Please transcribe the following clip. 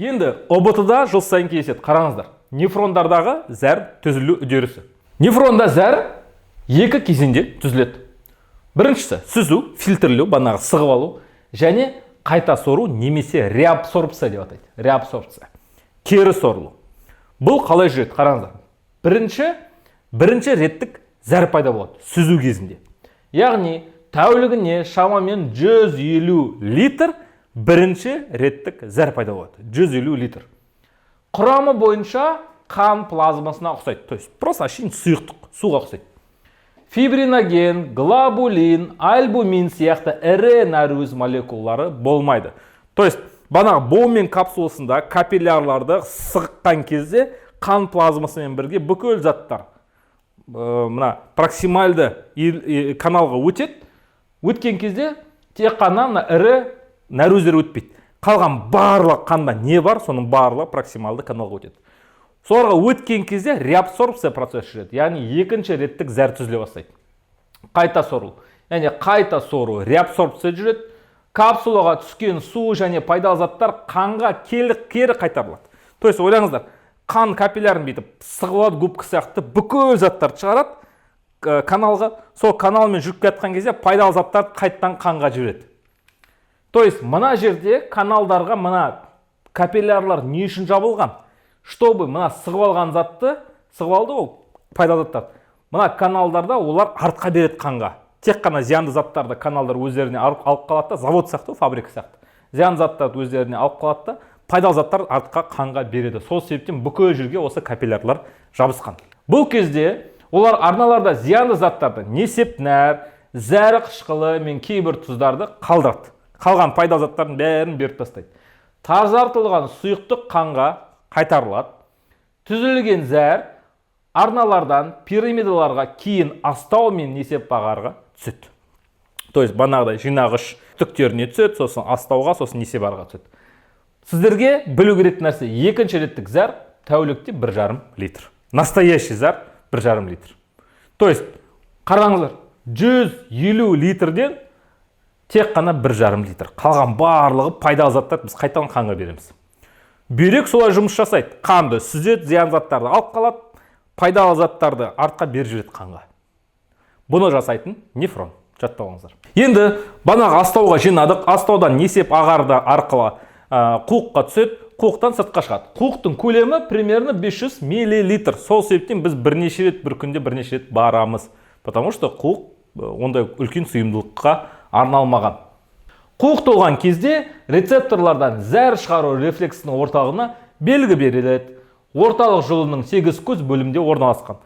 Енді ҰБТ да жыл сайын кездеседі. Қараңыздар, нефрондардағы зәр түзілу үдерісі. Нефронда зәр екі кезеңде түзіледі. Біріншісі – сүзу, фильтрлеу, бағанағы сығып алу және қайта сору немесе реабсорбция деп атайды. Реабсорбция, кері сорылу. Бұл қалай жүреді? Қараңыздар, бірінші реттік зәр пайда болады сүзу кезінде, яғни тәулігіне шамамен 150 литр бірінші реттік зәр пайда болады. 150 литр. Құрамы бойынша қан плазмасына ұқсайды, то есть просто әшейін сұйықтық, суға ұқсайды. Фибриноген, глобулин, альбумин сияқты ірі нәруыз молекулалары болмайды. То есть бағанағы Боумен капсуласында капиллярларды сыққан кезде қан плазмасымен бірге бүкіл заттар мына проксимальды каналға өтеді. Өткен кезде тек қана мына ірі нәруыздер өтпейді. Қалған барлық қанда не бар, соның барлығы проксималды каналға өтеді. Соларға өткен кезде реабсорбция процесі жүреді, яғни екінші реттік зәр түзіле бастайды. Қайта сору, яғни қайта сору, реабсорбция жүреді. Капсулаға түскен су және пайдалы заттар қанға кері қайтарылады. То есть ойлаңыздар, қан капиллярын бүйтіп сығып алады, губка сияқты бүкіл заттарды шығарады каналға. Сол каналмен жүріп келе жатқан кезде пайдалы заттарды қайтадан қанға жібереді. То есть мына жерде каналдарға мына капиллярлар не үшін жабылған? Чтобы мына сығып алған затты, сығып алды ғой пайдалы заттарды, мына каналдарда олар артқа береді қанға. Тек қана зиянды заттарды каналдар өздеріне алып қалады да, завод сияқты ғой, фабрика сияқты, зиянды заттарды өздеріне алып қалады да, пайдалы заттар артқа қанға береді. Сол себептен бүкіл жерге осы капиллярлар жабысқан. Бұл кезде олар арналарда зиянды заттарды, несеп нәр, зәрі қышқылы мен кейбір тұздарды қалдырады, қалған пайдалы заттардың бәрін беріп тастайды. Тазартылған сұйықтық қанға қайтарылады. Түзілген зәр арналардан пирамидаларға, кейін астау мен несеп ағарға түседі. То есть бағанағыдай жинағыш түктеріне түседі, сосын астауға, сосын несеп ағарға түседі. Сіздерге білу керек нәрсе: екінші реттік зәр тәулікте 1,5 литр, настоящий зәр 1,5 литр. То есть қараңыздар, 150 литрден тек қана 1,5 литр, қалған барлығы пайдалы заттар, біз қайтадан қанға береміз. Бүйрек солай жұмыс жасайды: қанды сүзеді, зиян заттарды алып қалады, пайдалы заттарды артқа беріп жібереді қанға. Бұны жасайтын нефрон, жаттап алыңыздар. Енді бағанағы астауға жинадық, астаудан несеп ағарды арқылы қуыққа түседі, қуықтан сыртқа шығады. Қуықтың көлемі примерно 500 миллилитр. Сол себептен біз бірнеше рет, бір күнде бірнеше рет барамыз, потому что қуық ондай үлкен сыйымдылыққа арналмаған. Қуық толған кезде рецепторлардан зәр шығару рефлексінің орталығына белгі беріледі. Орталық жұлынның сегіз көз бөлімінде орналасқан.